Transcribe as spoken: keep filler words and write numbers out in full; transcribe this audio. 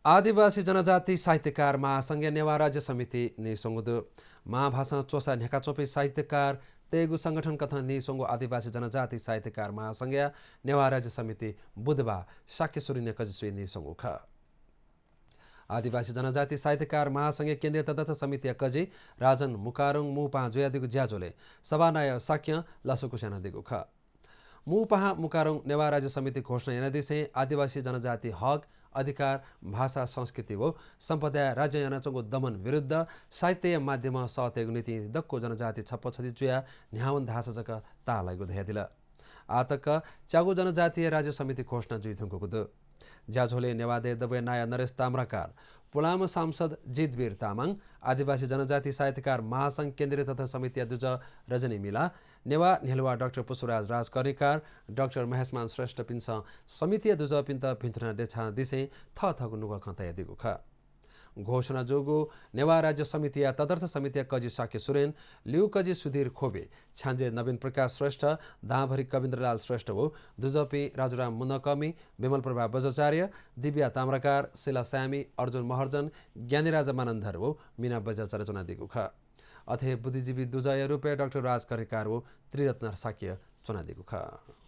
आदिवासी जनजाति साहित्यकार महासंघया नेवाः राज्य समिति नीस्वंगु दु। मांभाषां च्वसा न्ह्याकाच्वंपिं साहित्यकारतय्गु संगठन कथं नीस्वंगु आदिवासी जनजाति साहित्यकार महासंघया नेवाः राज्य समिति बुधबाः शाक्य सुरेनया कजिसुइ नीस्वंगु खः। आदिवासी जनजाति साहित्यकार महासंघया केन्द्रीय तदर्थ समितिया कजि राजन मुकारुङ मू पाहां जुयादीगु ज्याझ्वलय् सभानायः शाक्यं लसकुस यानादीगु खः। मू पाहां मुकारुङं नेवाः राज्य समिति घोषणा यानादिसें आदिवासी जनजाति हक, अधिकार, भाषा, संस्कृति व सम्पदाय् राज्यं यानाच्वंगु दमन विरुद्ध साहित्यया माध्यमं सःतेगु निंतिं दक्व जनजाति छप्पा छधी जुयाः न्ह्यावन धाःसा जक ताःलाइगु धयादिल। आःतक च्यागू जनजातीय राज्य समिति घोषणा जुइधुंकूगु दु। ज्याझ्वलय् नेवाः देय् दबूया नायः नरेश ताम्राकार, पुलांम्ह सांसद जितवीर तामाङ, आदिवासी जनजाति साहित्यकार महासंघ केन्द्रीय तदर्थ समितिया दुजः रजनी मिला, नेवाः न्ह्यलुवा डाक्टर पुष्पराज राजकर्णिकार, डाक्टर महेशमान श्रेष्ठपिन्सं समितिया दुजःपिन्त भिन्तुना देछानादिसें थःथःगु नुगः खँ तयादीगु खः। घोषणा जूगु नेवाः राज्य समितिया तदर्थ समितिया कजि शाक्य सुरेन, ल्यू कजि सुधीर खोबे, छ्याञ्जे नवीन प्रकाश श्रेष्ठ, दांभरि कविन्द्रलाल श्रेष्ठ व दुजःपिं राजुराम मुनकःमि, विमल प्रभा बज्राचार्य, दिव्या ताम्राकार, शीला साय्मि, अर्जुन महर्जन, ज्ञानीराजा मानन्धर व मीना बज्राचार्य च्वनादीगु खः। अथे बुद्धिजीवी दुजःया रूपय् डाक्टर राजकर्णिकार व त्रिरत्न शाक्य च्वनादीगु खः।